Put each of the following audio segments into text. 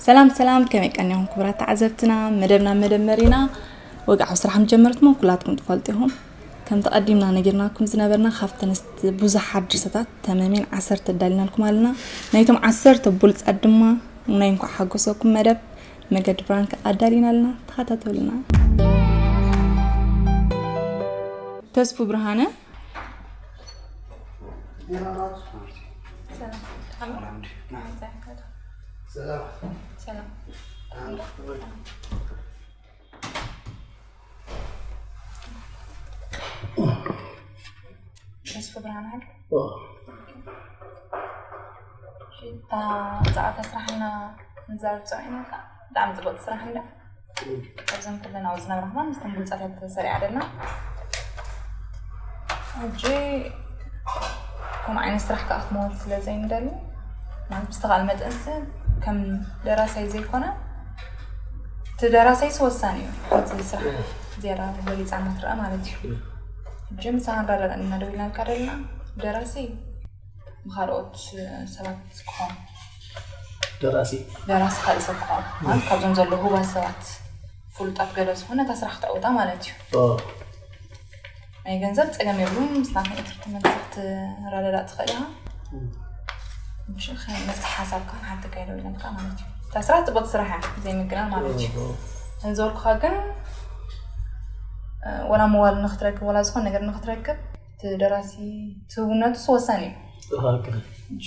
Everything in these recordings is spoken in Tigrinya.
ሰላም ሰላም፣ ከመይ ቀኒኹም ክቡራት ተዓዘብትና? መደብና መደብ መሪና ወግዓዊ ስራሕ ምጀመርትሞ ኩላትኩም ትፈልጡ ኢኹም። ከምቲ ቀዲምና ነጊርናኩም ዝነበርና ካብተን ብዙሓት ድርሰታት ተመሜን ዓሰርተ ኣዳሊናልኩም ኣለና። ናይቶም ዓሰርተ ብሉጻት ድማ ናይ እንኳዕ ሓጎሰኩም መደብ መገዲ ብራንክ ኣዳሊና ኣለና። ተኸታተሉና። ተስፉ ብርሃነ። ሰላም። ሰላም። ተስፉ ብርሃን። እታ ዛዕባ ስራሕና ንዛረብ ፀውዒና ብጣዕሚ ፅቡቅ ስራሕ እንዳ ካብዞም ኩለን ኣብ ዝነብራ ከማን ምስቶም ብሉፃት ተሰሪዓ ደልና። ሕጂ ከምኡ ዓይነት ስራሕ ከዓ ክትመወት ስለ ዘይንደሊ፣ ማለት ብዝተኻእለ መጠንስ ከም ደራሳይ ዘይኮነ፣ እቲ ደራሳይስ ወሳኒ እዩ። እቲ ስራሕ ዝያዳ በሊፃ እናትረአ ማለት እዩ። ሕጂ ምሳኻ ንረዳዳእ ኢና ደው ኢልናልካ ደልና። ደራሲ ብኻልኦት ሰባት ክኾን፣ ደራሲ ደራሲ ካልእ ሰብ ክኾን፣ ማለት ካብዞም ዘለዉ ህቡባት ሰባት ፍሉጣት ገለ ዝኾነ እታ ስራሕ ክትዕወታ ማለት እዩ። ናይ ገንዘብ ፀገም የብሉን። ምስ ናትና ኢንተርቴንመንት ክትረዳዳእ ትኽእል ኢኻ። እሺ፣ ከ-፣ ምስ ሓሳብካ ንሓተካ ኢለ ኢለካ ማለት እዩ። እታ ስራሕ ፅቡቅ ስራሕ እያ፣ ዘይምግናን ማለት እዩ። ከም ዝበልኩኻ ግን፣ እ፣ ወላ መዋል ንክትረክብ፣ ወላ ዝኾነ ነገር ንክትረክብ፣ እቲ ደራሲ ትህውነቱስ ወሳኒ እዩ። ትኽክል። ሕጂ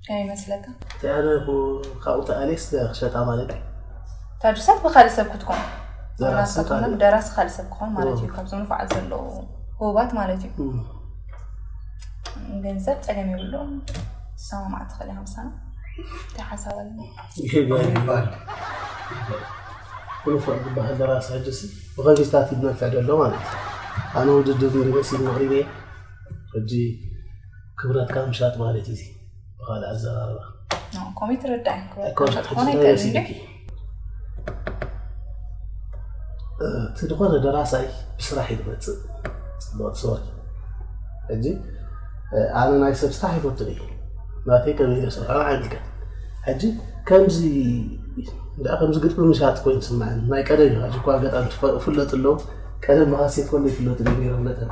ከመይ ይመስለካ? እቲ ኣነ ኹ-፣ ካብኡ ተኣልየስ ክሸጣ ማለት እዩ። እታ ድርሰት ብኻልእ ሰብ ክትኮን፣ ደራሲ ዋላ ካልእ። ደራሲ ካልእ ሰብ ክኾን ማለት እዩ። ኦ። ካብዞም ንፉዓት ዘለዉ ህቡባት ማለት እዩ። እም። ገንዘብ ጸገም የብሉን። ሰማማዕ ትኽእል ኢኻ ምሳና። እንታይ ሓሳብ ኣለኒ? ይሄ ጋር ይባል። ንፉዕ ዝበሃል ደራሲ ሕጅስ ብኸቢታት ይነፍዕ ዘሎ ማለት እዩ። ኣነ ውድድር ንመሲል መቕሪበ ሕጂ ክብረትካ ምሻጥ ማለት እዩ። ብኻልእ ኣዘራርባ። ኖ፣ ኮሚት ረዳእ። ኣይኮነን፣ ክብረትካ ምሻጥ ሕጂ ክኾን እንታይ ኣይክእልን እንዴ? መሲልኪ? እ፣ እቲ ዝኾነ ደራሳይ ብስራሕ እዩ ዝመጽእ። ጽቡቕ ትሰርሕ። ሕጂ፣ እ፣ ኣነ ናይ ሰብ ስራሕ ይፈቱ እየ። ናተይ ከመይ ኢለ ሰርሖ ኣይምልከት። ሕጂ ከምዚ፣ እንዳ ከምዚ ግጥሚ ምሻጥ ኮይኑ ስምዓኒ። ናይ ቀደም እዩ። ሕጂ እኳ ኣጋጣሚ ትፈ-፣ ፍለጥ ኣለዉ። ቀደም ብኻሴት ኮሎ ይፍለጡ እዮም ነይሮም መጠን።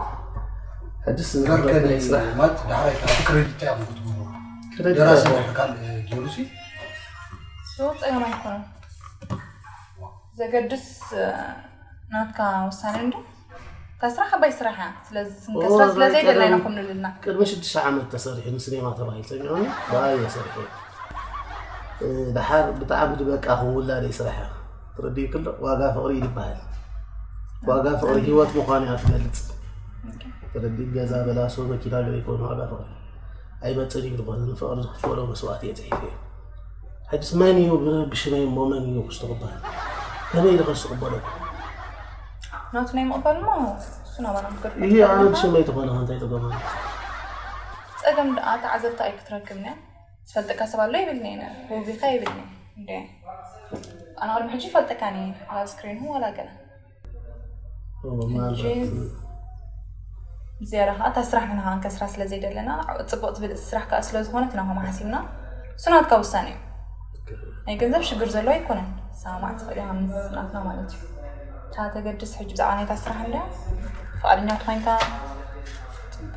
ሕጂ ስንት ገርከ ናይ ስራሕ? ማለት ዳሕራይ ካብ ክሬዲት እዮም ክትብሉ። ክሬዲት ደራሲ እዮም። ወይ ካልእ ገይሩ ሲ? ሶ ጸገም ኣይኮነን። ዘገድስ፣ እ፣ ናትካ ውሳኔ እንዶ? እታ ስራሕ ዓባይ ስራሕ እያ። ስለዚ ኦ፣ ስንከስራ ስለ ናይ ዘይደላይና ቀደም ኮም ንብልና። ቅድሚ ሽዱሽተ ዓመት ተሰሪሑ ንሲኔማ ተባሂሉ ሰሚዑኒ፣ ብኣይ እየ ሰሪሐ። እ፣ ደሓር ብጣዕሚ ዝበቃኹም ውላደይ ስራሕ እያ። ትረድኡ ክሎ ዋጋ ፍቕሪ እዩ ዝበሃል። ዋጋ ፍቕሪ ህይወት ምዃኑ እያ ትገልጽ። ኦኬ። ትረድኡ ገዛ በላሶ መኪና ገለ ይኮኑ ዋጋ ፍቕሪ። ኣይመጽእን እዩ ዝኾነ ንፍቕሪ ዝኽፈሎ መስዋእቲ እየ ጽሒፈ እየ። ሕጅስ መን እዩ ብ-፣ ብሽመይ እሞ መን እዩ ክስቶ ክበሃል? ከመይ ኢለ ከስቶ ክበሎ? ናቱ ናይ ምቕባል እሞ እሱ ናባና ክገድፎ ይሄ ይኽእል ኣነ እዩ። ብሽመይ ተኾነ ከ እንታይ ጸገም ኣሎ? ጸገም ደኣ ተዓዘብቲ ኣይክትረክብን እያ። ዝፈልጠካ ሰብ ኣሎ ይብልኒ እየ፣ ውቢኻ ይብልኒ። እንዴ፣ ኣነ ቅድሚ ሕጂ ይፈልጠካኒ፣ ኣብ ስክሪን ዋላ ገለ። ኦ፣ ምናልባት። ሕጂ ዝያዳ ኸዓ እታ ስራሕ ንሕና ክንከስራ ስለ ዘይደለና፣ ጽቡቕ ትብል ስራሕ ከኣ ስለ ዝኾነት ኢና ከምኡ ሓሲብና። እሱ ናትካ ውሳኔ እዩ። ናይ ገንዘብ ሽግር ዘለዎ ኣይኮነን። ሰማማዕ ትኽእል ኢኻ ምስ ናትና ማለት እዩ። እታ ተገድስ ሕጂ ብዛዕባ ናይታ ስራሕ እንድያ ፍቓደኛ ተኾይንካ ጽቡቕ።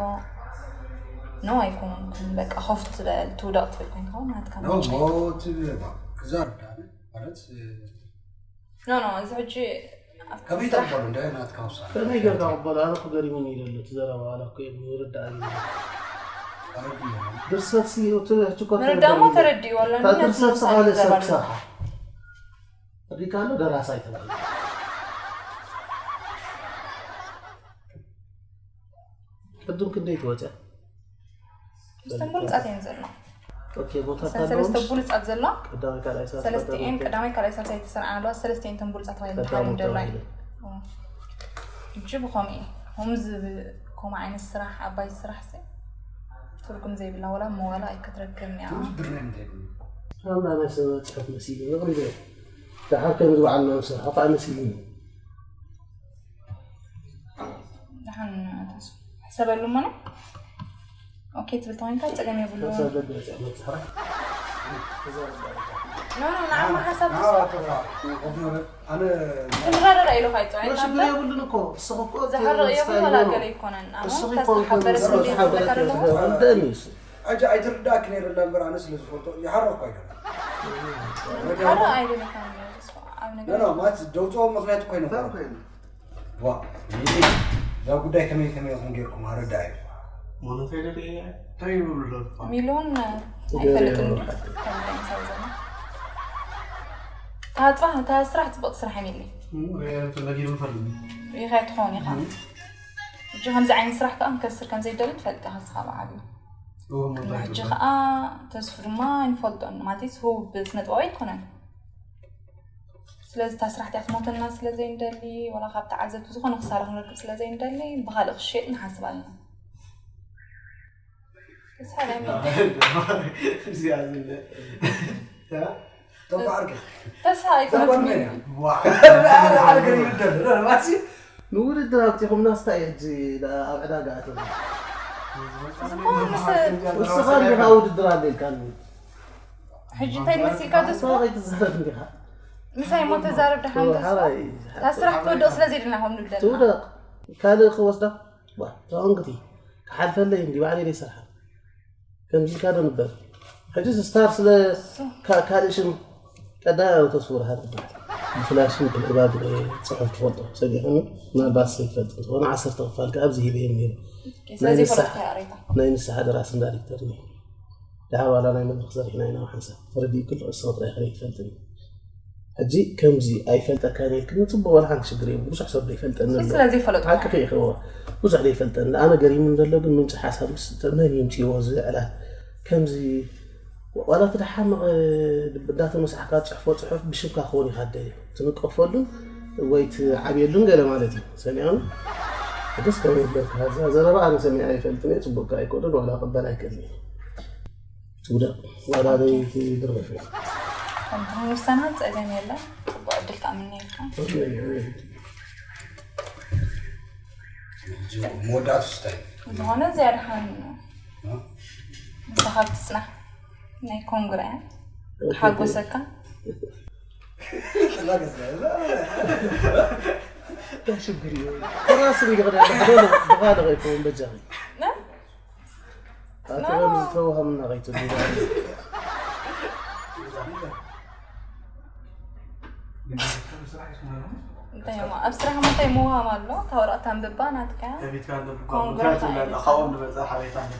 ኖ ኣይኮነን። በቃ ኮፍ ትበል፣ ትውደቕ ትብል ኮይንካ እውን ናትካ ኖ፣ ምርጫ እዩ። ሞት ክዛር ዳነ ማለት ኖ፣ ኖ፣ እዚ ሕጂ ኣብቲ ከመይ ስራሕ ተቕበሉ እንደ ናትካ ውሳነ? ከመይ ጌርካ ቅበል? ኣነ እኮ ገሪሙኒ እዩ ዘሎ እቲ ዘረባ፣ ዋላ እኮ የብሉ ይርድኣኒ። ኣረድዮ። ድርሰት ሲ፣ እቲ ሕጂ እኮ ምርዳእ እሞ ተረዲእዎ። ተረዲእዎ ኣሎ፣ እታ ግን ድርሰት ነቲ ስኻ ንስኻ ለሰብ ትዛረብ ክሰርሓ። ርዲእካ ኣሎ፣ ደራሳይ ተባሂሉ። ቅድም ክንደይ ትወፅያ? እስተን ብሉጻት እየን ዘሎ። ኦኬ፣ ቦታ እስተን ኣለዎ ሰለስተ ምሽ? ብሉጻት ዘሎ። ቀዳማይ፣ ካልኣይ፣ ሳልሳይ፣ ሰለስተ እየን ቀዳማይ፣ ቀዳማይ፣ ካልኣይ፣ ሳልሳይ ተሰሪዐን ኣለዋ። ሰለስተ እየን እተን ብሉጻት ተባሂለን ቀዳማይ ተሓሪም ደላይ። ተባሂለን። እዎ። ሕጂ ብኸምኡ እዩ። ከምዚ ብ-፣ ከምኡ ዓይነት ስራሕ፣ ዓባይ ስራሕ ሲ ትርጉም ዘይብላ፣ ወላ መዋላ ኣይክትረክብን እያ። ከምዚ ብርናይ እንታይ ይብሉ? ሳምና ናይ ስነ ጽሑፍ መሲሉ፣ ይቕሪ በል። ደሓር ከምዚ በዓልና ንሰርሖ ከዓ መሲሉኒ። ደሓን ተስፉ፣ ሕሰበሉ እሞ ነው። ኦኬ ትብል ተኾይንካ ጸገም የብሉን። ሰብ ደገ መጽሓፍ። ኖ ኖ ንዓማ ሓሳብ ንስኻ ኣነ ክንረዳዳ ኢሉ ካይፅዖ ኖ ሽግር የብሉን እኮ እስኺ እኮ እቲ ዝሕርቕ እዮ ስታይል ወላ ኖ ገለ ይኮነን ኣሞ እስኺ ኮንኮን ተስተሓበረ ስለ ዝሓበረ ዝፈለገ ኣለዎ። እንደ ኒውስ ሕጂ ኣይትርዳእክ ነይረ እላ እምበር ኣነ ስለ ዝፈልጦ ይሓረቕኩ ኣይደለ ሓረ ኣይደለካን ኣብ ነገር ኖ ማለት ደውፅኦ ምክንያት እኮ ይነበረ ዋ ሚሊ እዛ ጉዳይ ከመይ ከመይ ኢኹም ጌርኩም ኣረዳእዩ። ማለት ኣይደለ እንታይ ይብሉ ኣሎ ሚሊዮን ኣይፈልጥን ከምታይ ምሳይ ዘሎ ታጥፋ እታ ስራሕ ፅቡቅ ስራሕ ሚሊ ተነጊሩ ንፈልጥ ኢኻ ትኸውን ኢኻ እጂ ከምዚ ዓይነት ስራሕ ከዓ ንከስር ከም ዘይደሊ ትፈልጥ ኢኻ ንስኻ በዓል ሕጂ ከዓ ተስፉ ድማ ኣይንፈልጦን ማለት ህቡብ ስነጥበባዊ ኣይኮነን ስለዚ እታ ስራሕ እቲኣ ክትሞተና ስለ ዘይንደሊ ዋላ ካብ ተዓዘብቲ ዝኾነ ክሳራ ክንረክብ ስለ ዘይንደሊ ብኻልእ ክሽየጥ ንሓስብ ኣለና። ተስፋ ናይ ምን እዚኣ ዝለ ተስፋ ኣይኮነትን። ንውድድር ኣብቲኹምናስ ታይ እዩ ሕጂ ኣብ ዕዳጋ ኣተና? ዝኾነ ምስ ንስኻ እንዲኻ ውድድር ኣለ ኢልካኒ። ሕጂ እንታይ መሲልካ ተስፋ? ተስፋ ከይትዛረብ እንዲኻ። ምሳይ እሞ ተዛረብ ደሓን ተስፋ። ሓራይ እታ ስራሕ ክትወድቕ ስለ ዘይደልና ከም ንብለና። ትውደቕ። ካልእ ክወስዳ? ዋ፣ ተቐንቅቲ። ክሓልፈለይ እንዲ ባዕለይ ደይሰርሓ። ከምዚ ኢልካ ዶ ንበር? ሕጂ ስታር ስለ እሱ። ካ-፣ ካልእ ሽም ቀዳማዊ ተስፉ ብርሃን ትበሃል። ብፍላሽን ብእባብ ጽሑፍ ትፈልጦ ሰጊሕኒ ምናልባት ዘይትፈልጥ እንተኾነ ዓሰርተ ክፋል ከኣ ኣብዚ ሂበ እየ ነይሩ። ናይ ስለዚ ንስሓ-፣ ፈለጥካ እያ ሬታ። ናይ ንስሓ ደራስን ዳይሬክተርን እየ። ደሓር ዋላ ናይ መድረኽ ሰሪሕና ኢና ብሓንሳብ። ተረዲእኪ ኣሎ፣ ንስኺ ጥራይ ከ ዘይትፈልጥኒ። ሕጂ ከምዚ ኣይፈልጠካን ኢልክኒ ጽቡቕ፣ ዋላ ሓንቲ ሽግር የብሉን። ብዙሕ ሰብ ዘይፈልጠኒ ኣሎ። ስለዚ ፈለጥኩ። ሓቅኺ ኢኺ፣ እወ። ብዙሕ ዘይፈልጠኒ ኣሎ። ኣነ ገሪሙኒ ዘሎ ግን ምንጪ ሓሳብስ መን እዩ ኣምጺእዎ እዚ ዕላል? ከምዚ ዋላ እቲ ደሓር መቐ-፣ እንዳተመሳሕካ ትጽሕፎ ጽሑፍ ብሽምካ ክኸውን ኢኻ ትደልዮ። ትንቀፈሉን ወይ ትዓብየሉን ገለ ማለት እዩ። ሰሚዖም? ደስ ከም ይብለካ። እዛ ዘረባ ኣነ ሰሚዐ ኣይፈልጥን እየ። ጽቡቕ ከኣ ኣይኮነን፣ ዋላ ክቕበል ኣይክእልን እየ። ትውደቕ። ዋላ ዘይትድረፍ እየ። ከምዚ ምውሳና ጸገም የለን። ጽቡቕ ዕድል ትኣምነልካ። መወዳእቱ ስታይ? ዝኾነ እዚኣ ደሓን እ? ምሳኻ ትጽናሕ። ናይ ኮንግራ እያ። ሓጎሰካ። እንታይ ሽግር እዩ? ክራስ እንዲ ክደለ፣ ብኻልእ ከይከውን በጃኺ። ነ? ኣቲ ኖ። ከም ዝተዋሃምና ከይትብሉ። እንታይ እሞ፣ ኣብ ስራሕ እሞ እንታይ ምውሃም ኣሎ? እታ ወረቐት ኣንብባ ናትካ እያ። ከቢድካ ኣንብባ፣ ኮንግራ ምክንያቱ እንታይ ለለ፣ እዩ? ካብኦም ዝመጸ ሓበሬታ ኣሎ።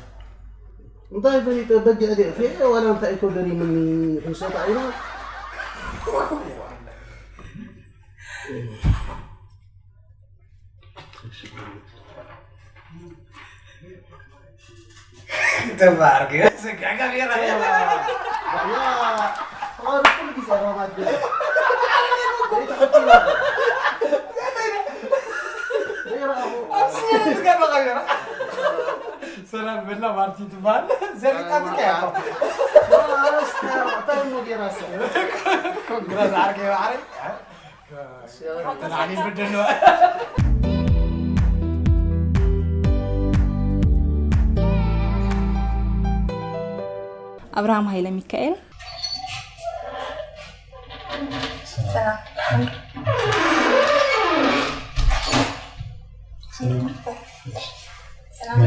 እንታይ ፈሊጠ፣ በጊዕ ድየ? ፌ፣ ዋላ እንታይ እኮ ገሪምኒ፣ ክንሸጣ ኢና። ተባርክ፣ ስጋ ካሜራ። ያ፣ ያ፣ ተባረክ ኩሉ ግዜ ሮማት ገለ። ዘይተኸቲላ። ዘይረኣኹ። ኣብ ስጋ ካሜራ። ሰላም በላ ማርቲ ትበሃል። ዘሪጣ ትቀያ። ኣረስታ፣ እንታይ እሞ ጌራ ሰብ? ኮንግራ ዝዓርከ ይባዕረይ። ተላዕሊ ይበደል። ኣብርሃም ሃይለ ሚካኤል። ሰላም። ሰላም። ሰላም።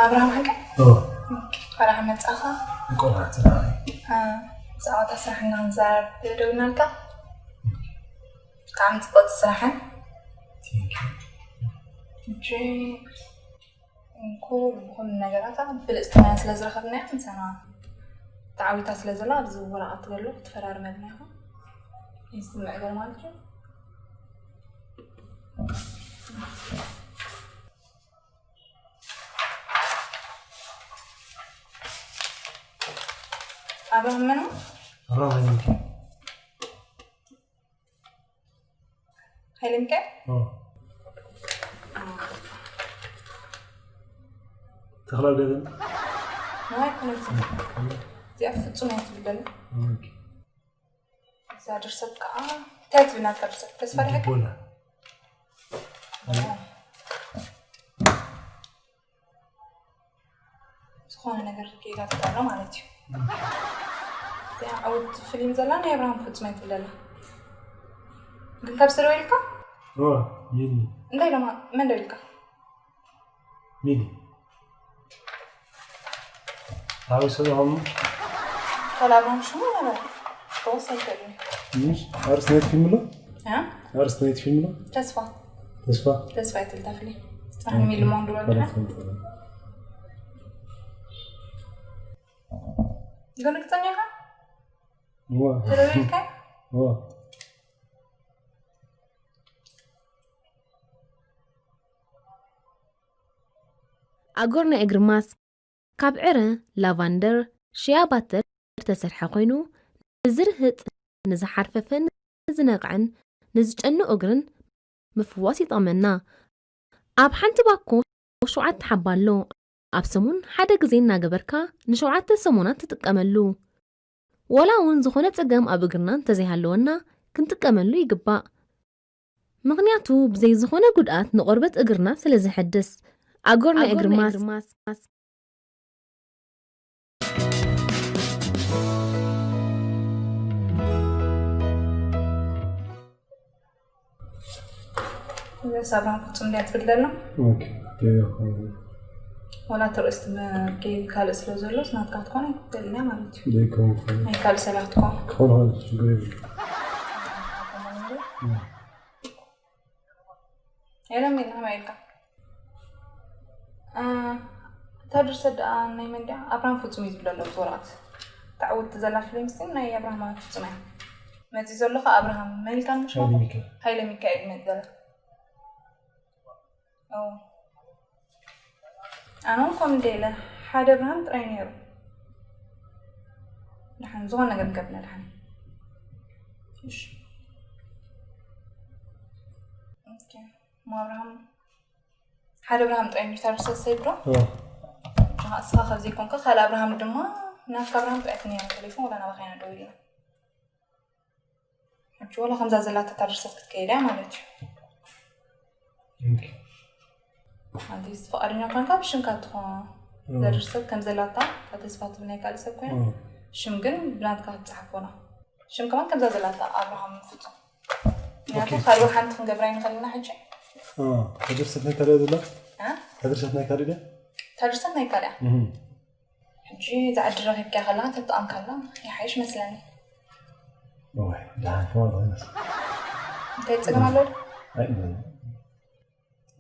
ኣብርሃም ሓቂ? ኦ። እንኳን ደሓን መጻኻ። እንኳን ደሓን። አ፣ ብዛዕባ እታ ስራሕ ኢና ክንዛረብ ደዊልናልካ። ብጣዕሚ ጽብቕቲ ስራሕን። Thank you። እሺ፣ እንኩ ብኹሉ ነገራታ ብልጽቲ መያ ስለ ዝረኸብናያ፣ ምሳና ተዓዊታ ስለ ዘላ፣ ኣብዚ ወረቐት ትገሉ ክትፈራርመልና ኢኹም። ይስምዕ ገር ማለት እዩ። ኣብርሃም መን? ኣብርሃም ሃይለ ሚካኤል። ሃይለ ሚካኤል? ኦ። ተኽላ ደበን? ናይ ኮነቲ። እዚኣ ፍጹም እያ ትብለኒ። ኦኬ። እዛ ድርሰት ከዓ እንታይ ትብል ናትካ ድርሰት? ተስፋ ዲኻ? ልቦና። ኦ። ዝኾነ ነገር ጌጋ ኣሎ ማለት እዩ። እዚኣ ዓወት ፊልም ዘላ ናይ ኣብርሃም ፍጹም ኣይትብለላ። ግን ካብ ስለ ኢልካ ዋ ሚሊ እንታይ ኢሎም? መን ዶ ኢልካ? ሚሊ ታዊ ሰለሆም ካልእ ኣብርሃም ሽሙ ነበረ ክወስ ኣይክእልን እዩ። ምሽ ኣርስ ናይት ፊልም ሎ እ? ኣርስ ናይት ፊልም ሎ ተስፋ ተስፋ ተስፋ ኣይትብል እታ ፍልይ ጽባሕ ሚሊ ማን ድበል ድሓ ፈለጥ ግን ርግጸኛ ኢኻ? ዋ ተደዊልካ? ዋ ኣጎር ናይ እግሪ ማስክ ካብ ዕረ፣ ላቫንደር፣ ሽያ ባተር ዝተሰርሐ ኮይኑ ንዝርህጥ፣ ንዝሓርፈፈን ንዝነቕዐን ንዝጨኑ እግርን ምፍዋስ ይጠቕመና። ኣብ ሓንቲ ባኮ ሸውዓተ ሓባ ኣሎ። ኣብ ሰሙን ሓደ ግዜ እናገበርካ ንሸውዓተ ሰሙናት ትጥቀመሉ። ዋላ እውን ዝኾነ ጸገም ኣብ እግርና እንተዘይሃለወና ክንጥቀመሉ ይግባእ። ምኽንያቱ ብዘይ ዝኾነ ጉድኣት ንቆርበት እግርና ስለ ዝሕድስ። ኣጎር ናይ እግሪ ማስ ሳብራን ፍጹም እንዲያ ትብል ደላ ኦኬ ወላ ትርእስቲ መጌል ካልእ ስለ ዘሎ ናትካ ትኾነ ይትልና ማለት እዩ ዘይከውን ናይ ካልእ ሰብያ ክትኮን ክኾን ሆን ችግር የብሉ የለም የለ ከመይ ኢልካ እታ ድርሰት ደኣ ናይ መን ድያ ኣብርሃም ፍጹም እዩ ዝብል ኣሎ ብዝወረቐት ተዓወትቲ ዘላ ፍሊም ሲ ናይ ኣብርሃም ፍጹም እያ መፂ ዘሎ ከ ኣብርሃም መን ኢልካ ንምሽ ሃይለ ሚካኤል ሃይለ ሚካኤል መፂ ዘሎ ኣነ እውን ከም እንደ ኢለ ሓደ ኣብርሃም ጥራይ ነይሩ ድሓን ዝኾነ ነገር ንገብር ነድሓን እሺ ኣብርሃም ሓደ ኣብርሃም ጥራይ እንዲታ ርሰት ሰይድ ዶ ንኻ እስኻ ካብ ዘይኮንካ ካልእ ኣብርሃም ድማ ናትካ ኣብርሃም ጥራይ ትንያ ቴሌፎን ወላ ናባኻ ኢና ደው ኢልና ሕጂ ወላ ከምዛ ዘላታ እታ ድርሰት ክትከይድ እያ ማለት እዩ ኣንቲስ ፍቓደኛ ኮንካ ብሽምካ ትኾ ዘድርሰት ከም ዘላታ እታ ተስፋ ትብል ናይ ካልእ ሰብ ኮይና ሽም ግን ብናትካ ክትፅሓፎና ሽም ከማን ከምዛ ዘላታ ኣብርሃም ፍፁም ምክንያቱ ካልእ ሓንቲ ክንገብራ ይንኽእል ኢና ሕጂ ተድርሰት ናይ ካልእ ዘላ ተድርሰት ናይ ካልእ ድያ ተድርሰት ናይ ካልእ ሕጂ ዛዕዲ ረኺብካ ከለኻ ተጠቐምካላ ይሓይሽ መስለኒ እንታይ ፀገም ኣለዎ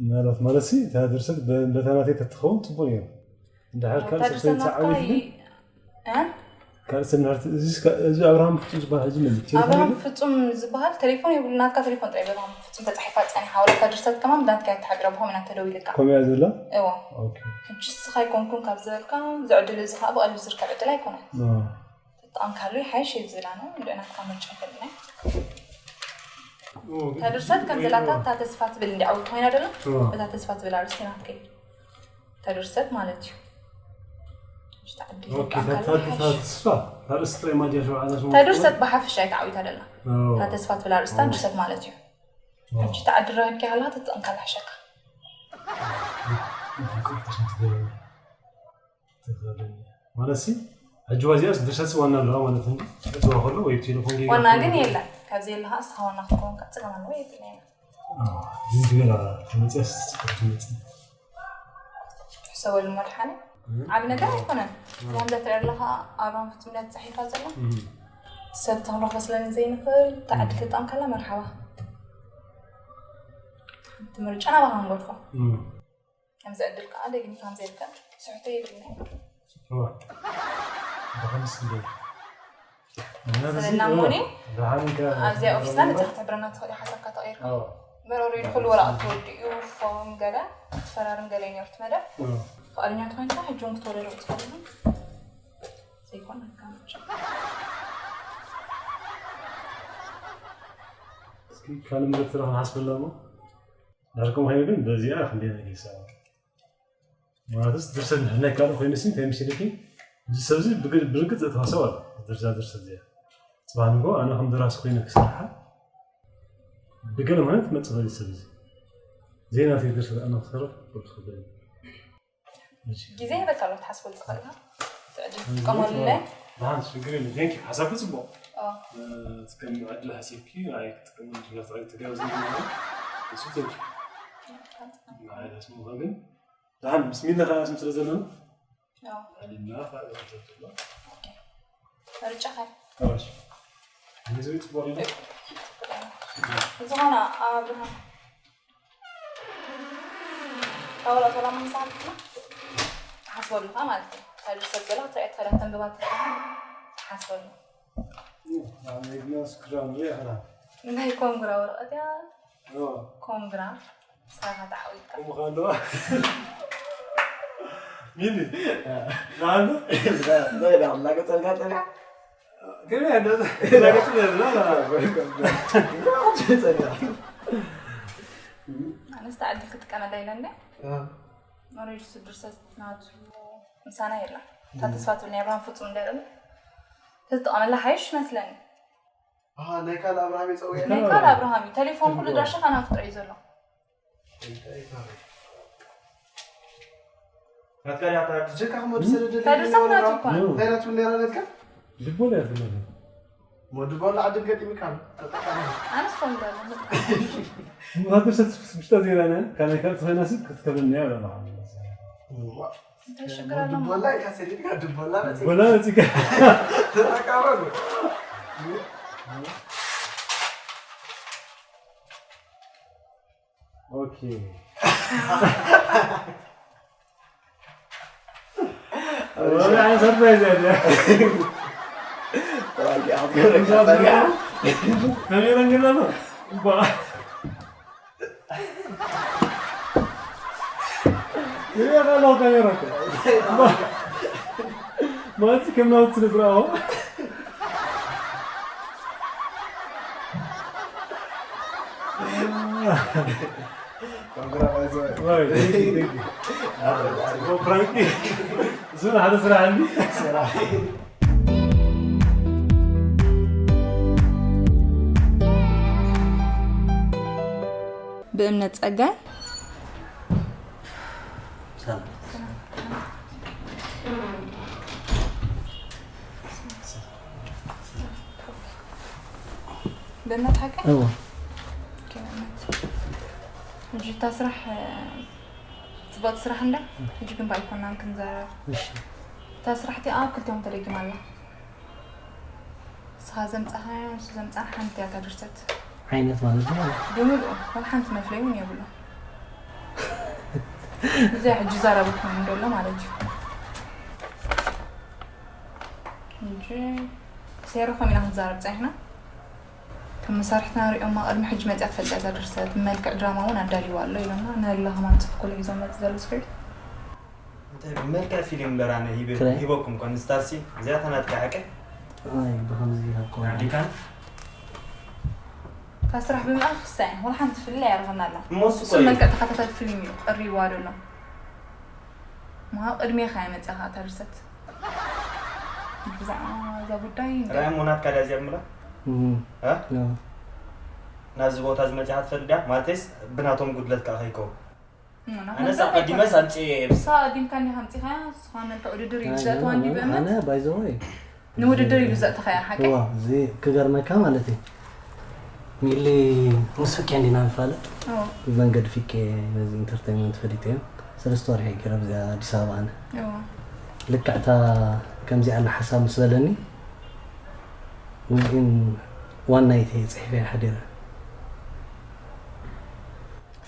ማለት ማለት ሲ እታ ድርሰት በታ ናተይ ተትኸውን ፅቡቅ ነይሩ እንድሕር ካልእ ሰብ ተይተዓዊት ግን ካልእ ሰብ ንሕርቲ እዚ ኣብርሃም ፍጹም ዝበሃል ሕጂ መን እዩ? ቴሌፎን ኣብርሃም የለን? ፍጹም ዝበሃል ቴሌፎን የብሉ ናትካ ቴሌፎን ጥራይ ኣብርሃም ፍጹም ተጻሒፋ ጸኒሓ ወላ እታ ድርሰት ከማን ብናትካ እያ ተሓቢራ ብኸምኡ ኢና ተደዊልካ ከምኡ እያ ዘላ? እዎ ኦኬ። ሕጂ እስኻ ኣይኮንኩን ካብ ዝበልካ እዚ ዕድል እዚ ከዓ ብቐሊሉ ዝርከብ ዕድል ኣይኮነን አ፣ ተጠቐምካሉ ይሓይሽ እየ ዝብል ኣነ እንድዒ ናትካ ምርጫ ይፈልጥና እታ ድርሰት ከም ዘላታ እታ ተስፋ ትብል እንዲ ዓውት ኮይና ደላ እታ ተስፋ ትብል ኣርእስቲ ናትከይ እታ ድርሰት ማለት እዩ ኦኬ፣ ተስፋ ኣርእስቲ ጥራይ ማድያ ሸውዓተ ስሙ እታ ድርሰት ብሓፈሻ እያ ተዓዊታ ደላ እታ ተስፋ ትብል ኣርእስታ ድርሰት ማለት እዩ ሕጂ ተዓዲ ረኸብኪ ከለካ ትጠንካ ዝሕሸካ ማለት ሲ ሕጂ ዋዚኣስ ድርሰት ዋና ኣለዋ ማለት እንዲ ዕፅዋ ከሎ ወይ ብቴሌፎን ጌጋ ዋና ከሎ ግን የለን ካብዚ የለካ እስኻ ዋና ክትከውን ካብ ፀገም ኣለዎ የብልናይና ዝንጅብል ትመፅያስ ትመፅእ ትሕሰበሉ መድሓኒ ዓብ ነገር ኣይኮነን ከምዛ ትሪኦ ኣለኻ ኣብራም ፍጹም እያ ተፃሒፋ ዘላ ሰብ ተኽንረኽቦ ስለ ዘይንኽእል ተዓዲ ተጣም ከላ መርሓባ እቲ ምርጫ ናባኻ ንገድፎ ከምዚ ዕድል ከዓ ደጊምካ ከምዘይርከብ ስሕቶ የብልና ብኸምስ እንደ ስለና ሞኒ ኣብዚኣ ኦፊስና ንፅሕቲ ሕብረና ትኽእል ሓሳብካ ተቐይርካ መሮሪ ንኩሉ ወረቐት ተወዲኡ ፎም ገለ ትፈራርም ገለ ነርት መደብ ፍቓደኛ ተኮይንካ ሕጂ እውን ክትወደዶ ክትፈልኒ ዘይኮነካ ካልእ መደብ ስራሕ ንሓስበላ እሞ ዳርኩም ኮይኑ ግን በዚኣ ክንደይ ነገር ይሰራ ማለትስ ድርሰት ንሕና ካልእ ኮይኑ ሲ እንታይ መሲልኪ እዚ ሰብዚ ብርግፅ ዘተዋሰብ ኣሎ ድርዛ ድርሰት እዚኣ ፅባሕ ንጎ ኣነ ከም ደራሲ ኮይነ ክሰርሓ ብገለ ማለት መፅእ ሰብ እዚ ዘይናተይ ድርሰት ኣነ ክሰርሕ ቁርስ ክብል ግዜ ይበካ ኣሎ ትሓስበሉ ትኽእል ኢኻ። ትዕድል ትጥቀመሉ። ደሓን ሽግር የለ። ቴንክ ሓሳብኪ ጽቡቕ። ከም ዕድል ሓሲብኪ ኣይ ክትጥቀመሉ ትገብዚ እሱ ቴንክ። ንዓይ ደስ ምዃን ግን ደሓን ብስሚላ ከኣ ስም ስለ ዘለና ኣዎ። ኣሊና ካልእ ተትሎ። ምርጫኻ። እሺ። እዚ ጽቡቕ እዩ። ዝኾነ ኣብርሃም ካብ ወላ ሰላም ምሳሓትና ትሓስበሉኻ ማለት እዩ። ካልእ ሰብ ገለ ክትሪኦ ትኽእል እያ፣ ተንብባ ትኽእል ትሓስበሉ። ኣብ መግቢያ ስክራም ይኽራ። ናይ ኮንግራ ወረቐት እያ። ኮንግራ ሳኻ ተዓዊትካ። እሞ ከ ኣለዋ? ሚሊ? ንዓሉ? ላገጸልካ ጸኒሓ? ገበያ እንደ ላገጽ ነላ። ጸኒሓ። ኣነስ ተዓዲል ክጥቀመላ ኢለ እንደ? ኦሬዲ ስድርሰት ናቱ ምሳና የላ። እታ ተስፋ ትብል ናይ ኣብርሃም ፍጹም እንደ ተትጥቀመላ ሓይሽ መስለኒ። ኣሃ፣ ናይ ካልእ ኣብርሃም ይጸውዕ ናይ ካልእ ኣብርሃም እዩ። ቴሌፎን ኩሉ ድራሻ ካና ክጥረ እዩ ዘሎ። እንታይ ታሪኽ? ናትካ ድያ እታ ብጀካ ክመልሰ ደደለ እንታይ ድርሰት ናቱ እኳ? እንታይ ናቱ ነራ ናትካ? ልቦና እያ ትመልስ። ሞድቦላ ዓድል ገጢምካ ተጠቃሚ። ኣነስ ኮም ዳለ። ሙኻት ድርሰት ስብስብሽታ ዜራና፣ ካልእ ካልእ ተኾይናሲ ክትከብለኒ እያ ብለና። እንታይ ሽግር ኣለዎ? ድቦላ ኢልካ ሰዲድካ ድቦላ መፂእ። ድቦላ መፂእካ። ተጠቃመሉ። ኦኬ። ወላ ሰርፕራይዝ ያለ። ካሜራ እንገላ ነው። ባ ይበቃ ነው ካሜራ። ማዚ ከም ናውት ስለ ዝረኣዎ። Congrats, by the way. Right, thank you, thank you. ፕራንክ እሱ ሓደ ስራሕ እንዲ። ስራሕ። ብእምነት ጸጋይ። ሰላም። ብእምነት ሓቂ? እዎ። ኦኬ፣ ብእምነት። ሕጂ እታ ስራሕ፣ እ፣ ጽብቕቲ ስራሕ እንዳ፣ ሕጂ ግን ብኣይኮናን ክንዛረብ። እሺ። እታ ስራሕ እቲኣ ኣብ ክልቲኦም ተደጊማ ኣላ። ንስኻ ዘምጻኻዮ፣ ንሱ ዘምጻ ሓንቲ እያ እታ ድርሰት። ዓይነት ማለት ነው። ብምልኡ፣ ወላ ሓንቲ መፍለይ እውን የብሉን። እዚኣ ሕጂ ዛረበ ኮይኑ ዘሎ ማለት እዩ። ሕጂ ሴሪ ከም ኢና ክንዛረብ ጸኒሕና። ከም መሳርሕትና ንሪኦማ፣ ቅድሚ ሕጂ መጺኣ ትፈልጥ እያ እዛ ድርሰት፣ ብመልክዕ ድራማ እውን ኣዳልይዋ ኣሎ ኢሎምና። ንህላ ከማን ጽሑፍ ኩሉ ሒዞም መጺ ዘሎ ስክሪፕት። እንታይ ብመልክዕ ፊልም እምበር ኣነ ሂበ-፣ ክራይ? ሂበኩም ኮን ስታርሲ፣ እዚኣ እታ ናትካ ሓቀ? ኣይ፣ ብኸምዚ ይሃብኩም። ኣዲካን? እታ ስራሕ ብምልኣኽ ክሳይ፣ ወላ ሓንቲ ፍልልይ ኣይረኸብና ኣላ። እሞ እሱ እሱ እኮ እዩ። መልክዕ ተኸታታሊ ፊልም እዩ ቀሪብዋ ዘሎ። እሞ ቅድሜኻ እያ መጺኣ እታ ድርሰት። ብዛዕባ እዛ ጉዳይ እንደ- ራእይ እሞ ናትካ ድያ እዚኣ ብምላ? እም። እ? ኖ። ናብዚ ቦታ እዚ መጺኻ ትፈልጥ ድያ? ማለተይስ ብናቶም ጉድለት ከኣ ከይከውን። እም፣ ናቶም ኣነስ ጉድለት ኣቐዲመስ ኣይኮነን። ኣምጽኤ እየ። ንሳ ኣቐዲምካ እንዲኻ ኣምጺኻያ፣ ንስኻ መልክዕ ውድድር እዩ ኣይ፣ ዝዘእተዋ ኖ፣ እንዲ ኖ፣ ብእምነት? ኣነ ባይ ዘ ወይ ንውድድር እዩ ዘእተኻያ፣ ሓቀይ? እዋ፣ እዚ ክገርመካ ማለት እዩ። ሚሊ ምስ ፍቄ እንዲና ንፋለጥ። እዎ። ብመንገዲ ፍቄ ነዚ ኢንተርቴይንመንት ፈሊጠዮ። ሰለስተ ወርሒ ገይረ ኣብዚኣ ኣዲስ ኣበባ ኣነ። እዎ። ልክዕ እታ ከምዚኣ ኣላ ሓሳብ ምስ በለኒ፣ ውዝኢን ዋን ናይት እየ ጽሒፈያ ሓዲረ።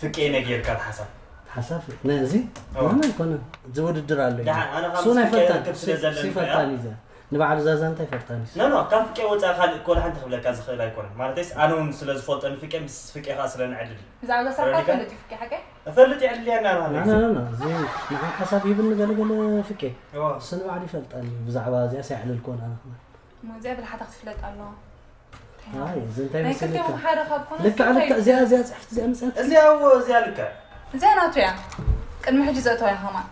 ፍቄ ነጊርካ ሓሳብ? ሓሳብ ነዚ? እዎ። ምንም ኣይኮነን። እዚ ውድድር ኣሎ እዩ። ደሓን፣ ኣነ ካብ እሱ ናይ ፍቄ ፈታኒ፣ ርክብ ስለ ሲ-፣ ዘለኒ ሲ ፈታኒ እያ። እዩ ዘ-፣ ንበዓል ዛዛ እንታይ ፈታኒ እዩ? ኖ፣ ኖ፣ ካብ ፍቄ ወጻኢ ካልእ ኮላ ሓንቲ ክብለካ ዝኽእል ኣይኮነን። ማለተይስ፣ ኣነ እውን ስለ ዝፈልጦ ንፍቄ፣ ምስ ፍቄ ከኣ ስለ ንዕድል እዩ። ብዛዕባ እዛ ስራሕካ ተረዲእካ? ትፈልጥ እዩ ፍቄ ሓቀይ? እፈልጥ እየ፣ ዕድል እያ እናበሃለ ኖ፣ እዩ። ኖ፣ ኖ፣ ኖ፣ እዚ ንዓይ ሓሳብ ሂብኒ ገለ ገለ ፍቄ። እዎ። እሱ ንባዕሉ ይፈልጠኒ እዩ። ብዛዕባ እዚኣስ ኣየዕለልክዎን ኣነ ከማን። እሞ እዚኣ ብልሓታ ክትፍለጥ ኣለዋ። ኣይ፣ እዚ እንታይ ናይ መሰለካ? ክልቲኦም ሓደ ካብ ኮነ ልክዕ፣ እንታይ ልክዕ፣ እዚኣ፣ እዩ? እዚኣ ጽሕፍቲ እዚኣ መጽኣት። እዚኣ፣ እዎ፣ እዚኣ ልክዕ። እዚኣ ናቱ እያ። ቅድሚ ሕጂ ዘእተዋ እያ ከማን።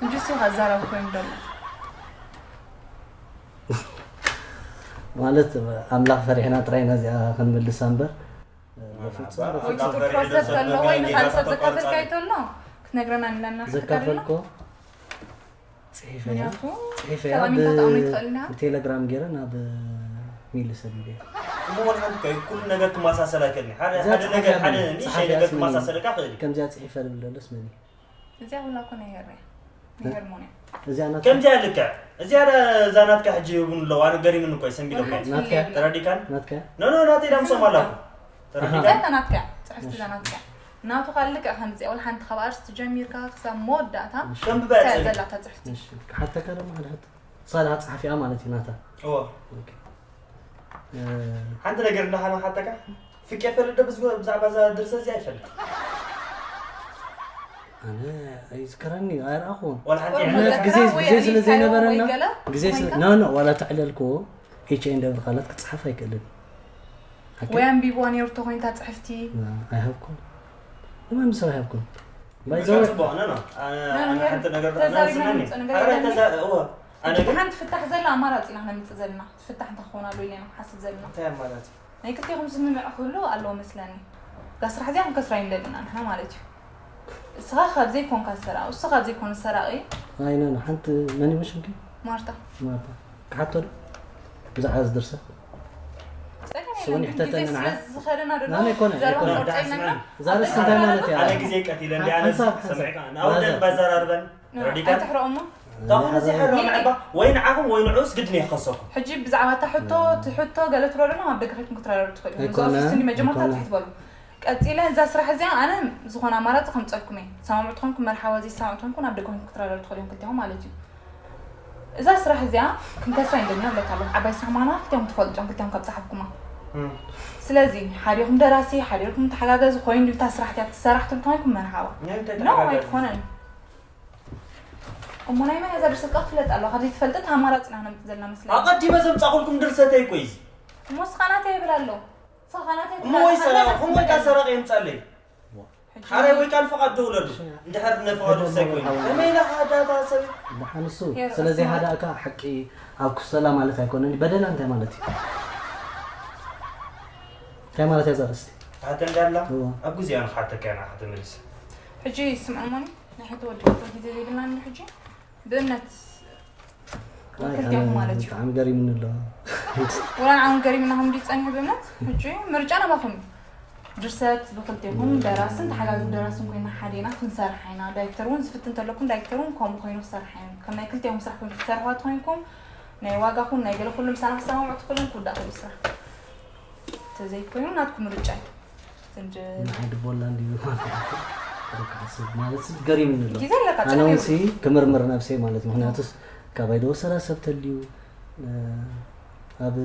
ሕጂ እሱ ከዛረብ ኮይኑ ደሎ። ማለት፣ ኣምላኽ ፈሪሕና ጥራይ ኢና እዚኣ ክንምልሳ እምበር፣ በፍጹም፣ በፍጹም። ወይ ትትኮሰት ተሎ ወይ ንኻልእ ሰብ ዘካፍልካ ይተሎ። ትነግረና ኣለና። ዘካፈልኮ ጽሒፈያ ምክንያቱ ጽሒፈያ ሰላም ኢልካ ተኣምኖ ይትኽእል ኢና። ብቴሌግራም ገይረ ናብ ሚሊ ሰዲደ። እሞ ወላ ሓንቲ እኮ እዩ፣ ኩሉ ነገር ክመሳሰል ኣይክእልን እዩ። ሓደ እዛ ሓደ ነገር ጸሓፊያ ሓደ መን? ንእሽተይ ጸሓፊያ ነገር ስመን? ክመሳሰል እካ ክእል እዩ። ከምዚኣ ጽሒፈ ልብል ደስ መኒ እዚኣ ሁላ እኮ ናይ ሄርያ ናይ ሄርሞንያ እዚኣ ናት ከምዚኣ ልክዕ እዚኣ ደ- እዛ ናትካ ሕጂ እውን ኣለዋ፣ ኣነ ገሪምኒ እኮ እዩ፣ ሰንቢለ እኮ እዩ። ናትካ? ተረዲካን? ናትካ ኖ ኖ ናተይ ዳምሶም ኣላኩ። ተረዲካ? እዛ ናትካ ጽሕፍቲ እዛ ናትካ ናቱ ካልእ ልክዕ ከምዚኣ ወላ ሓንቲ ካብ ኣርስቲ ጀሚርካ ክሳብ መወዳእታ ከም እሳ ብበዕጽ ዘላታ ጽሕፍቲ እሺ ክሓተካ ደሞ ሓደ ሕቶ ሳላ ጸሓፊያ ማለት እዩ ናታ እዎ። ኦኬ እ፣ ሓንቲ ነገር እንዳሃና ሓተካ ፍቄ ፈልጥ ዶ ብዝ- ብዛዕባ እዛ ድርሰ እዚኣ ይፈልጥ ኣነ ኣይዝከረኒ ኣይረኣኹን ወላ ሓንቲ ወላ ዕለት ምክንያት ግዜ መዘከራ ወይ ግዜ ስለ ኣሊልካዮ ዘይነበረና ወይ ገለ ግዜ ስለ ኮይንካ? ኖ ኖ ዋላ ተዕለልኩ ኤች ኤን ደብል ቃላት ክጽሓፍ ኣይክእልን ሓቂ ወይ ኣንቢብዋ ነይሩ ተኾይንታ ጽሕፍቲ ኣይሃብኩም ንማንም ሰብ ኣይሃብኩም በቃ ባይዘወ ጽቡቕ ኖ ኖ ኣነ ኖ፣ ኖ፣ ኣነ ሓንቲ ነገር ተዛሪብና ስማኒ ንምጽእ ነገር ኣረ የለን። ተዛ እዎ ኣነ ግን ሓንቲ ፍታሕ ዘላ ኣማራጺ ኢና ክነምጽእ ዘለና ፍታሕ እንታይ ክኾን ኣሎ ኢለ ኢና ክሓስብ ዘለና እንታይ ማለት ናይ ክልቴኹም ስምምዕ ክህሉ ኣለዎ መስለኒ እዛ ስራሕ እዚኣ ክንከስራ ይንደልና ንሕና ማለት እዩ እስኻ ካብ ዘይኮንካ ሰራቂ እሱ ካብ ዘይኮነ ሰራቂ ኣይነ ሓንቲ መን ይመሽንኪ ማርታ ማርታ ክሓቶ ዶ ብዛዕባ ዝድርሰ ጸገም ስውን የለን፣ ይሕተተኒ ግዜ ንዓ። ስለ ዝኸደና ዶ ናመይ ኮነ፣ ዘረባ ኣይኮነ። ቆርጸ ኢልና ኢና? ዛረስ እንታይ ማለት እያ ኣነ ግዜ ቀቲለ እንዲ ኣነስ ሓንሳብ፣ ሓንሳብ። ሰሚዕካ ናወደን ባዘራርበን ረዲካ ኣይትሕረኦሞ ታኹን እዚ ሕሮ ሚሊ። ምዕባ ወይ ንዓኹም ወይ ንዑስ ግድን የኸሰኩም ሕጂ ብዛዕባ እታ ሕቶ እቲ ሕቶ ገለ ትረድና ኣብ ደገ ከይድኩም ክትረዳዱ ትኽእሉ እዮም ኣይኮነ፣ ንዞ ስኒ መጀመርታ ኣይኮነ። ትሕት በሉ ቀፂለ እዛ ስራሕ እዚኣ ኣነ ዝኾነ ኣማራፂ ከምፀልኩም እየ ሰማምዑ ትኾንኩም መርሓባ ዘይሰማምዑ ትኾንኩም ናብ ደገ ከይድኩም ክትረዳዱ ትኽእሉ እዮም ክልቲኹም ማለት እዩ እዛ ስራሕ እዚኣ ክንከስራ ይንደልና ብለካ ኣለኹ ዓባይ ስራሕ ምዃና ክልቲኹም ትፈልጡ እዮም ክልቲኹም ካብ ፀሓፍኩማ ስለዚ ሓዲኹም ደራሲ ሓዲኹም ተሓጋገዚ ኮይኑ ድዩ እታ ስራሕ እቲኣ ትሰራሕ ትብሉ ተኾይንኩም መርሓባ ኖ ኣይኮነን እሞ ናይ መን እያ እዛ ድርሰት ከዓ ትፍለጥ ኣለዋ ካብ ዘይትፈልጥ ኣማራፂ ኢና ነምፅእ ዘለና መስለኒ ኣቐዲመ ዘምፃኹልኩም ድርሰተይ እኮ እዩ እሞ ስኻ ናተይ ይብል ኣሎ ስኻ ናተይ እሞ ወይ ሰራቂ እሞ ወይ ከዓ ሰራቂ የምፃለይ ሓራይ ወይ ከዓ ንፍቓድ ደውለሉ እንድሕር ንፍቓዱ ክሳይ ኮይኑ ከመይ ኢላ ሃዳታ ሰብ ብሓንሱ የር- ስለዚ ሃዳእካ ሓቂ ኣብ ክሰላ ማለት ኣይኮነን በደላ እንታይ ማለት እዩ እንታይ ማለት እያ ዘርእስቲ ሃተ እንዳላ እዎ። ኣብ ግዜኣ ንክሓተካ ኢና ክትምልስ ሕጂ ስምዕሞኒ ናይ ሕቶ ወዲ ሕቶ ግዜ ዘይብልና ኒ ሕጂ ብእምነት ኣይ፣ ክልቲኦም ኣነ ማለት እዩ ብጣዕሚ ገሪምኒ ኣሎ ወላ ንዓውን ገሪምና ከም ድዩ ፀኒሑ ብእምነት ሕጂ ምርጫ ናባኹም እዩ ድርሰት ብክልቲኹም ደራስን ተሓጋግዚ ደራስን ኮይና ሓዴና ክንሰርሕ ኢና ዳይሬክተር እውን ዝፍትን እንተለኩም ዳይሬክተር እውን ከምኡ ኮይኑ ክሰርሕ እዩ ከም ናይ ክልቲኦም ስራሕ ኮይኑ ክትሰርሕዋ ተኮይንኩም ናይ ዋጋኹም ናይ ገለ ኩሉ ምሳና ክሰማምዑ ትኽእሉን ክውዳእ ክእሉ ስራሕ ተዘይኮይኑ ናትኩም ምርጫ እዩ ዘንድ ንዓይ ድቦላ እንዲዩ ማለት እዩ። ክሓስብ ማለት ሲ ገሪምኒ ኣሎ ግዜ ኣለካ ኣነ እውን ሲ ክምርምር ነብሰይ ማለት ምክንያቱስ ካባይ ደወሰላ ሰብ ተልዩ እ፣ ኣብ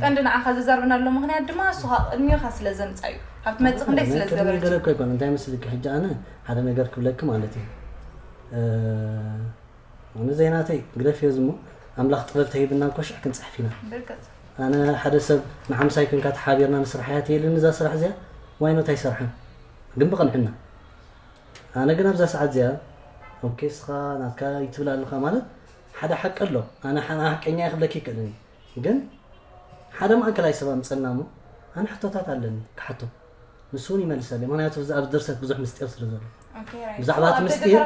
ቀንዲ ንዓኻ ዘዛርብና ኣሎ ምክንያት ድማ እሱ ካብ ቅድሚኻ ስለ ዘምፃ እዩ ካብ ትመፅእ ክንደይ ስለ ናይ ቅድሚ ዝገበረት ገለ እኮ ኣይኮነ እንታይ መስልኪ ሕጂ ኣነ ሓደ ነገር ክብለኪ ማለት እዩ እ፣ ኣነ ዘይናተይ ግደፍዮ ዝሞ ኣምላኽ ጥበብ ተሂብና እኮ ሽዕ ክንፅሕፍ ኢና ብርግፅ ኣነ ሓደ ሰብ ንሓምሳይ ክንካ ተሓቢርና ንስራሕ እያ ትየልን እዛ ስራሕ እዚኣ ዋይኖት ኣይሰርሓን ግን ብቕንዕና ኣነ ግን ኣብዛ ሰዓት እዚኣ ኦኬ ስኻ ናትካ ይትብል ኣለኻ ማለት ሓደ ሓቂ ኣሎ ኣነ ሓ- ሓቀኛ እየ ክብለኪ ይክእልን እዩ ግን ሓደ ማእከላይ ሰብ ኣምፀልና እሞ ኣነ ሕቶታት ኣለኒ ክሓቶ ንሱ እውን ይመልሰለይ ምክንያቱ ኣብዚ ድርሰት ብዙሕ ምስጢር ስለ ዘሎ ብዛዕባ እቲ ምስጢር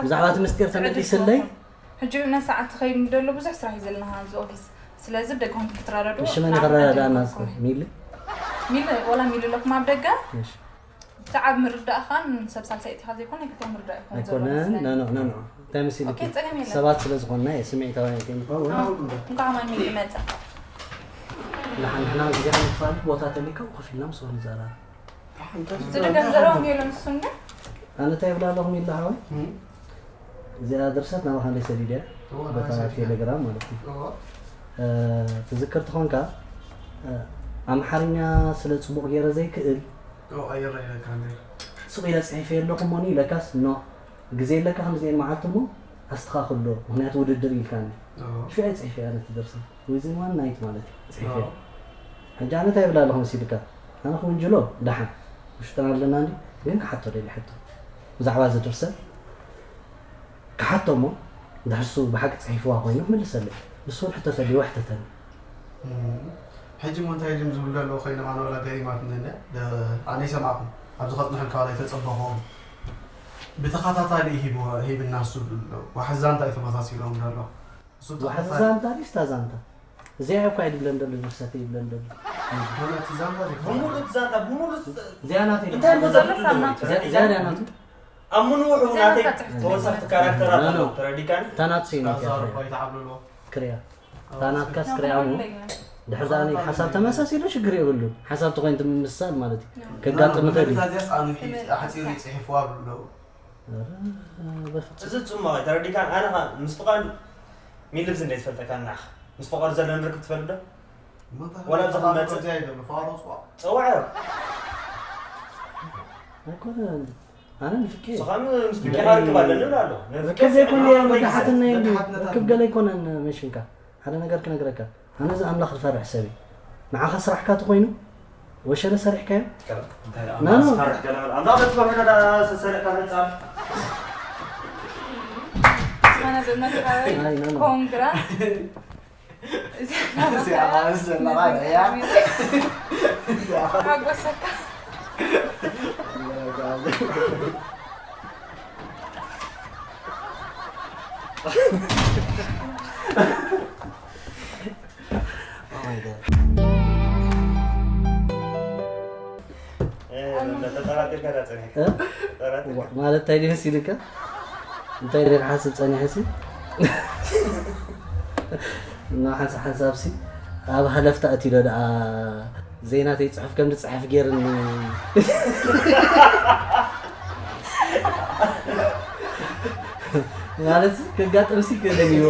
ብዛዕባ እቲ ምስጢር ተመሊስለይ ሕጂ ብእምነት ሰዓት ትኸይድ ንደሎ ብዙሕ ስራሕ እዩ ዘለና ኣብዚ ኦፊስ ስለዚ ደገኹም ክትረዳድኡ እሺ መን ይኸረዳዳና እስከ ሚሊ ሚል ወላ ሚል ኣለኩም ኣብ ደገ እሺ ብዛዕባ ምርዳእኻን ሰብ ሳልሳይ እቲኻ ዘይኮነ ክልተ ምርዳእ ይኸውን ዘሎ ኣይኮነን መስለኒ ነኖ ነኖ እንታይ መሲልኪ ኦኬ፣ ጸገም የለን። ሰባት ስለ ዝኾንና እየ ስምዒታውያን ከይንኸውን እንኳዕ ማን ሚል ይመጽእ ንሓንሕና ግዜ ክንክፋል ቦታ ተሊካ ኮፍ ኢልና ምስኦም ንዛረብ ዝደገም ዘለዎም የለን እሱ እንደ ኣነ እንታይ ይብላ ኣለኹም ኢላ ሓወይ እዚኣ ድርሰት ናባኻ እንደ ሰዲደ በታ ቴሌግራም ማለት እዩ ትዝክር ትኾንካ ኣምሓርኛ ስለ ፅቡቕ ገይረ ዘይክእል ኣይረኣይለካ ሱቕ ኢለ ፅሒፈ ኣለኹ ሞኒ ኢለካስ ኖ ግዜ ኣለካ ከምዚአን መዓልቲ እሞ ኣስተኻኽሎ ምክንያቱ ውድድር ኢልካኒ ሽዑ ፅሒፈ ኣነ ትደርሲ within one night ማለት እዩ ፅሒፈ ሕጂ ኣነ እንታይ ይብላ ኣለኹ መሲልካ ኣነ ክውንጅሎ ደሓን ውሽጥና ኣለና እንዲ ግን ክሓቶ ደሊ ሕቶ ብዛዕባ እዚ ድርሰት ክሓቶ እሞ ድሕር ሱ ብሓቂ ፅሒፍዋ ኮይኑ ክምልሰለይ ንሱ እውን ሕቶ ተልይዎ ሕተተኒ ሕጂ ሞ እንታይ ድም ዝብሉ ኣለዉ ኮይኖም ኣነ ወላ ገሪማትኒ እንደ ኣነ ይሰማዕኩም ኣብዚ ከፅንሑልካ ዋላ ይተፀበኹም ብተኸታታሊ ሂብና እሱ ኣሎ። ዋሕዚ ዛንታ እዩ ተመሳሲሎም ዘሎ። እሱ ዋሕዚ ዛንታ ድዩ ስታ ዛንታ? እዚኣ እኳ ይድብለን ደሎ፣ ዝርሰት ይብለን ደሎ። እቲ ዛንታ ብሙሉእ ዛንታ ብሙሉእ እዚኣ ናተይ እንታይ ሞ ዘፍልጥ እዚኣ እዚኣ ናቱ ኣብ ምንውሑ ናተይ ተወሰኽቲ ካራክተራት ኣሎ። ተረዲካኒ? ታናት ሲኒ ይተዓብልሎ። ክሪያ ታናትካስ ክሪያ ሞ ድሕር ዛኒ ሓሳብ ተመሳሲሉ ሽግር የብሉን። ሓሳብ ተኮይን ትምምሳል ማለት እዩ። ከጋጥም ይኽእል እዩ። ዚያስ ኣኑ ሓፂሩ ይፅሒፍዋ ብሎ በፍጹም እዚ ጽማቕ እዩ። ተረዲካን ኣነ ኸ ምስ ፍቓዱ ሚልብዝ እንደ ዝፈልጠካ ናኽ ምስ ፍቓዱ ዘለና ርክብ ትፈልጥ ዶ? ወላ ዝኽመጽእ ጸዋዕ እዮ። ኣይኮነን ኣነ ንፍቄ ንስኻ ምስ ፍቄ ርክብ ኣለኒ እብላ ኣሎ። ንፍቄ ርክብ ዘይኮነ መዳሓትና የሉ ርክብ ገለ ኣይኮነን መሽንካ ሓደ ነገር ክነግረካ ኣነ እዚ ኣምላኽ ዝፈርሕ ሰብ እዩ ንዓኻ ስራሕካ ተኾይኑ ወሸለ ሰሪሕካዮ እንታይ ደኣ ኣምላኽ ዝፈርሕ ገለ መለ ኣምላኽ ዘትፈርሕ ዳ ሰሰለካ ህፃን ኣነ ብመትካበይ ኮንግራ ሓጎሰካ ማለት እንታይ ድመስ ኢልካ እንታይ ደ ሓስብ ጸኒሐ ሲ እና ሓንሳ ሓንሳብ ሲ ኣብ ሃለፍታ እቲ ዶ ደኣ ዘይናተይ ጽሑፍ ከም ዝጽሕፍ ገይርኒ ማለት ከጋጥም ሲ ክእልን እዩ